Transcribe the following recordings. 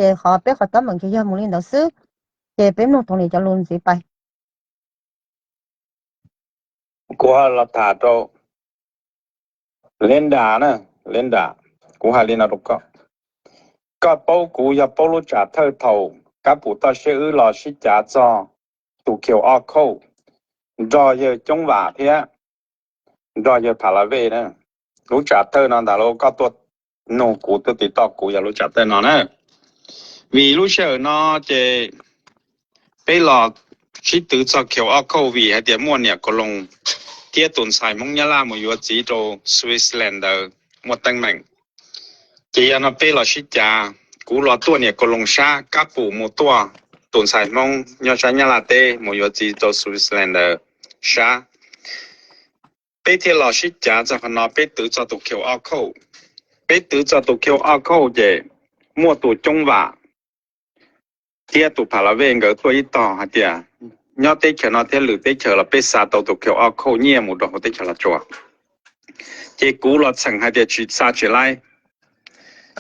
Ces qhov peb qhov teeb meem ces yog mus li ntawd xwb. Ces peb mloog Thoob Lis cov lus ntxiv pais. Kuv los tham rau Linda na, Linda, kuv hais li no rau koj. Koj paub kuv yog paub lub tsam thawj thaum kab pum toj siab wb los sib cav txog tus Q R code nrog yawg Coob Vam thiab nrog yawg Pha La Vej na. Lub tsam thawj no ntag los koj tuaj nug kuv, tuaj tiv toj kuv yog lub tsam thawj no na. Vim lub sij hawm no ces peb los sib twv txog Q R code vim hais tias muaj niam Kaus Loos thiab tus ntxhais Hmoob Nyab Laj mus yuav txiv rau Switzerland ntawd muaj teeb meem. Ces yog no peb los sib cav, kuv los tuaj niam Kaus Loos sab, kab pum mus tuaj tus ntxhais Hmoob nyob sab Nyab Laj teb mus yuav txiv rau Switzerland ntawd sab. Peb thiaj los sib cav txog qhov no, peb twv txog tus Q R code. Peb twv txog tus Q R code ces muaj tus Coob Vam thiab tus Pha La Vej nkawd tuaj ib tog hais tias nyob teb chaws no thiab lwm teb chaws los peb xa tau tus Q R code nyiaj mus rau hauv teb chaws Los Tsuas. Ces kuv los txheem hais tias tsis xa tsis laib.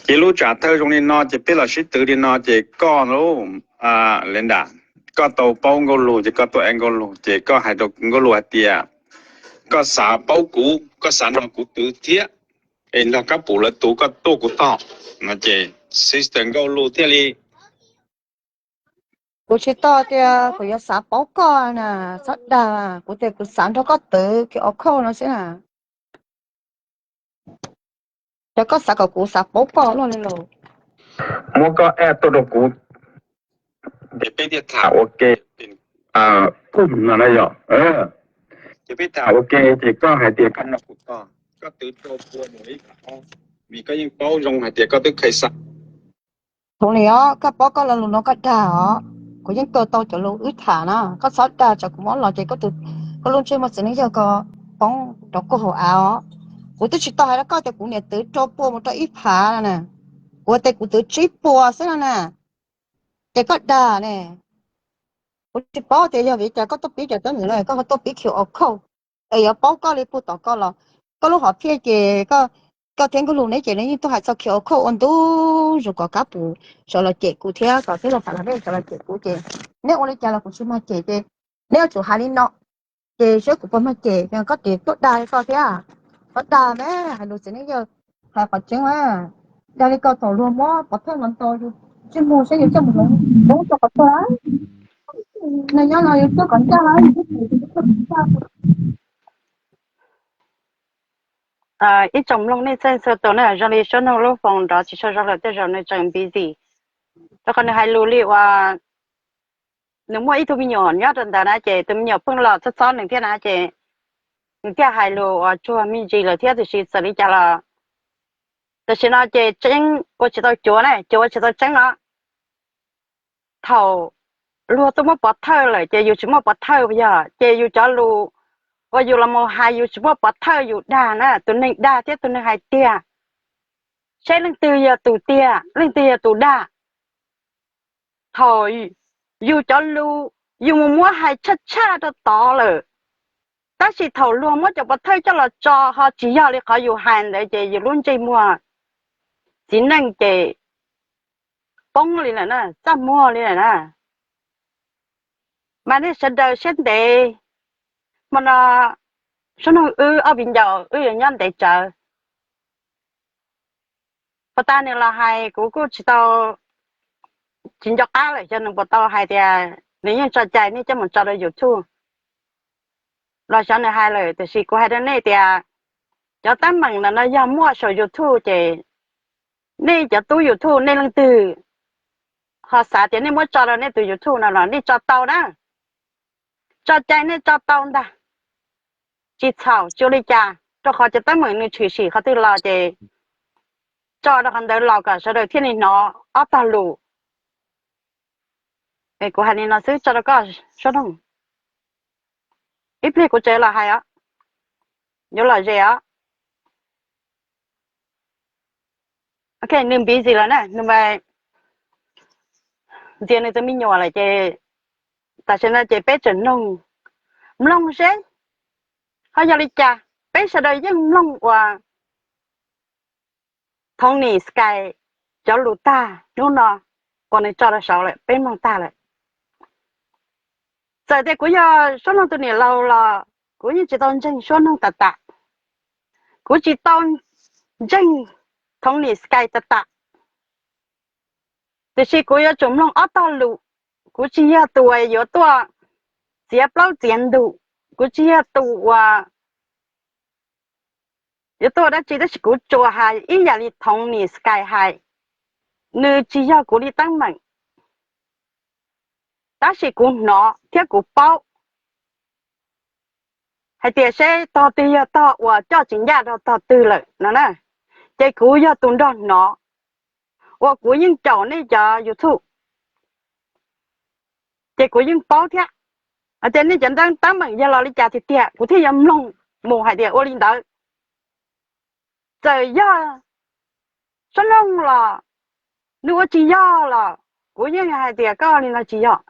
Ces lub tsam thawj zoo li no ces peb los sib twv li no ces koj, Linda, koj tau paub Nkauj Lug ces koj tuaj ev Nkauj Lug ces koj hais rau Nkauj Lug hais tias koj xav paub kuv, koj xav nrog kuv twv thiab es nrog kab pum lawv twv, koj tuaj kuv tog no ces sister Nkauj Lug thiaj li Kuv tsis tau tias kuv yuav xav paub koj na, txhob dag, kuv tias kuv xav nrog koj twv Q R code no xwb na. Ces koj xav kom kuv xav paub koj luaj li los? Muab koj add tuaj rau kuv, ces peb thiaj tham ua ke. Kuv no na yog, ces peb tham ua ke ces koj hais tias koj nrog kuv tog, koj twv rau pua mus ib phav, vim koj yeej paub zoo hais tias koj twb kheev xa. Thoob Lis os, koj paub koj lo lus no koj dag os. Kuv yeej kawm tau cov lus wb tham na, koj txhob dag, tsam kuv muab los ces koj lub ntsej muag txiv neej yawg ko poob rau koj hauv av os. Kuv twb tsis tau hais rau koj tias kuv niam twv rau pua mus rau ib phav no na, kuv tias kuv twv tsib puas xwb no na. Ces koj dag ne. Kuv tsis paub tias yog vim cas koj tuaj pib cov teeb meem no, koj ho tuaj pib Q R code. Es yuav paub koj li puag tom koj los, koj lub hom phiaj ces koj thiab Nkauj Lug neb ces neb yeej tuaj hais txog Q R code ua ntu zus kom kab pum sawv los cem kuv thiab kom tij laug Pha La Vej sawv los cem kuv ces neb ua li cas los kuv tsis mag cem ces neb yuav tsum hais li no. Ces saib kuv puas mag cem, koj tias tuaj dag li koj thiab. Koj dag mas hais lus txiv neej yawg, hais qhov tseeb mas. Dag li koj thaum luag muab pov thawj los ntaus yus ntsej muag saib yus coj mus hloov rau qhov twg. Nws nyob no yus tuaj kom ncaj. Ib tsoom mloog nej txhua tus na, zoo li Suab Noog lub foos nrov tsis tshua zoo lawm tej zaum nws tseem busy. Rau qhov nws hais lus li uas nws muaj ib tug me nyuam nyob rau ntawd na, ces tus me nyuam pheej los txob txob nws thiab na, ces nws thiaj hais lus uas tsuag me ntsis lawm thiab, tiam sis txawm li cas los tam sim no ces tseeb ua tsis tau cuav na, cuav ua tsis tau tseeb os. Thaum luag tuaj muab pov thawj lawm ces yus tsis muaj pov thawj yog, ces yus cov lus uas yus los mus hais yus tsis muaj pov thawj, yus dag na, tus neeg dag thiab tus neeg hais tiag, seb leej twg yog tus tiag, leej twg yog tus dag. Thaum yus cov lus yus mus muab hais tshaj tshaj rau tod lawm, tab sis thaum luag muab cov pov thawj coj los tso ho tsis yog li qhov yus hais ntawd ces yus lub ntsej muag txiv neej ces poob li lawm na, txaj muag li lawm na. Mas nej sawv daws siab ntev, hmo no Suab Noog wb ob viv ncaus wb yuav nyob ntev tsawv. Puas tas nws los hais kuv kuj tsis tau, tsis nco qab lawm, xyov nws puas tau hais tias nws yeej tso cai nej coj mus tso rau YouTube los xyov nws hais lawm, tiam sis kuv hais rau nej tias cov teeb meem ntawm no yog muaj saum YouTube ces nej cov tub YouTube nej leej twg ho xav tias nej muab tso rau nej tus YouTube no los nej tso tau na. Tso cai nej tso tau ntag, tsis txhaum tsis ua li cas, rau qhov cov teeb meem nws tshwm sim qhov twg los ces tso rau qhov ntawd los kom sawv daws thiaj li hnov ob tog lus. Kuv hais li no xwb tso rau koj Suab Noog, ib pliag kuv tsev los hais os, yuav lom zem os. Ok, nws busy lawm na, nws mas ntxias nws tus me nyuam lawm ces tam sim no ces peb tseem mloog, mloog seb ho yog li cas. Peb sawv daws yeej mloog uas Tony Sky cov lus tag hnub no. pom nws tso rau saud lawm, peb mloog tag lawm. Txawm tias kuv yog Suab Noog tus niam laus los kuv yeej tsis tau ntseeg Suab Noog tas tas, kuv tsis tau ntseeg Tony Sky tas tas. Tiam sis kuv yuav tsum mloog ob tog lus. Kuv tsis yog tus uas yuav tuaj txiav plaub txiav ntug, kuv tsis yog tus uas yuav tuaj dab tsi, tab sis kuv tsuas hais ib yam li Tony Sky hais, nws tsis yog kuv li teeb meem, tab sis kuv hnov thiab kuv paub hais tias seb tog twg yog tog uas coj tsis ncaj rau tog twg lawm no na, ces kuv yog tus nrog hnov, uas kuv yeej caum nej cov YouTube, ces kuv yeej paub thiab hais tias nej cov teeb meem yog los li cas tiag tiag, kuv thiaj yuav mloog mus hais tias ua li ntawd. Txawm yog Suab Noog los nws ua tsis yog los kuv yeej hais tias koj li no tsis yog.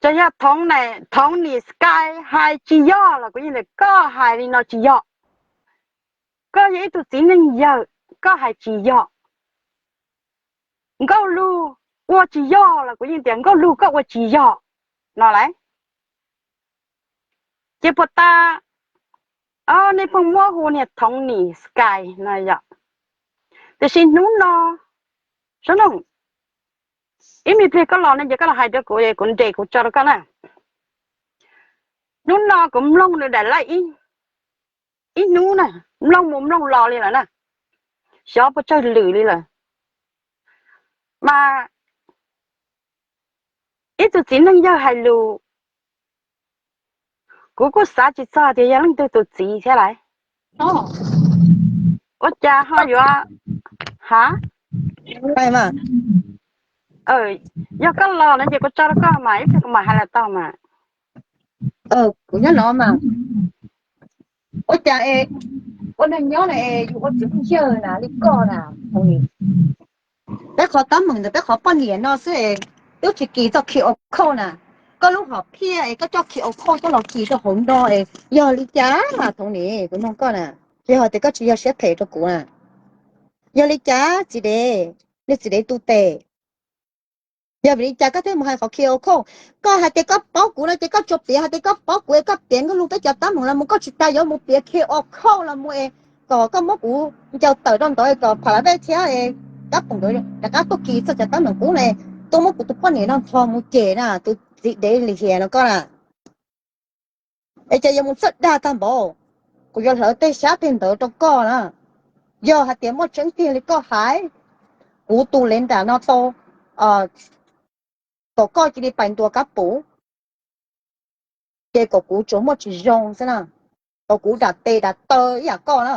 Txawm yog Tony Sky hais tsis yog los kuv yeej tias koj hais li no tsis yog. Koj yog ib tug txiv neej yawg, koj hais tsis yog. Nkauj Lug ua tsis yog los kuv yeej tias Nkauj Lug koj ua tsis yog no lauj. Ces puas tas, nej pheej muab hu niag Tony Sky no yom. Tiam sis hnub no, Suab Noog, ib me pliag koj los no ces koj los hais rau kuv, kuv nres kuv tso rau koj na. Hnub no kuv mloog nws daim live ib hnub na, mloog mus mloog los li lawm na, xyov puas tsawg lwm li lawm. Mas ib tug txiv neej yawg hais lus, kuv kuj xav tsis txog tias yog leej twg tus txiv thiab lauj. Ua cas ho yuav, ha, yog koj los no ces kuv tso rau koj mas ib pliag kuv mam hais los tau mas. Kuv nyob no mas, ua cas es ua neeg nyob na es yus ua txiv neej yawg na li koj na, peb qhov teeb meem ntawm peb qhov poj niam no xwb es twb tsis kis txoj khi au khauj na. Koj lub hom phiaj es koj coj khi au khauj coj los kis rau hauv no es yog li cas mas Tony, kuv nug koj na, yog tias koj tsis yog siab phem rau kuv na, yog li cas txiv dev, nej txiv dev tu tes? Yog vim li cas koj thiaj mus hais qhov khi au khauj? Koj hais tias koj paub kuv no ces koj tsuas piav hais tias koj paub kuv es koj piav Nkauj Lug peb cov teeb meem los mus, koj tsis tas yuav mus piav khi au khauj los mus es kom koj muab kuv ncaws tawm rau ntawd es kom Pha La Vej thiab es Kab Poom nkawd rov qab tuaj kis txoj cov teeb meem qub ne, tuaj muab kuv tus poj niam no nthos mus cem na, tus txiv dev lim hiam no koj na. Es ces yuav mus txawj dag tag npaum, kuv yuav hlawv tej xyab tej ntawv rau koj na. Yog hais tias muaj tseeb tiag li koj hais, kuv tus Lev Nram no tau, kom koj cia li pais ntuas Kab Poom, ces kom kuv tsuas muaj tsis zoo xwb na, kom kuv dam tes dam taw ib yam koj na.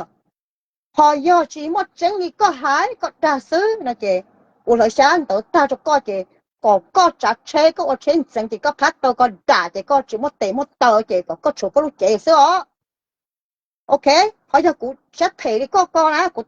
Ho yog tsis muaj tseeb li koj hais, koj dag xwb no ces kuv hlawv xyab ntawv tag rau koj ces kom koj tsav tsheb, koj ua tsheb ntxeev ces koj phab taw koj dam ces koj tsis muaj tes muaj taw ces kom koj tshuav koj lub cev xwb os. Ok, ho yog kuv siab phem li koj ko na, kuv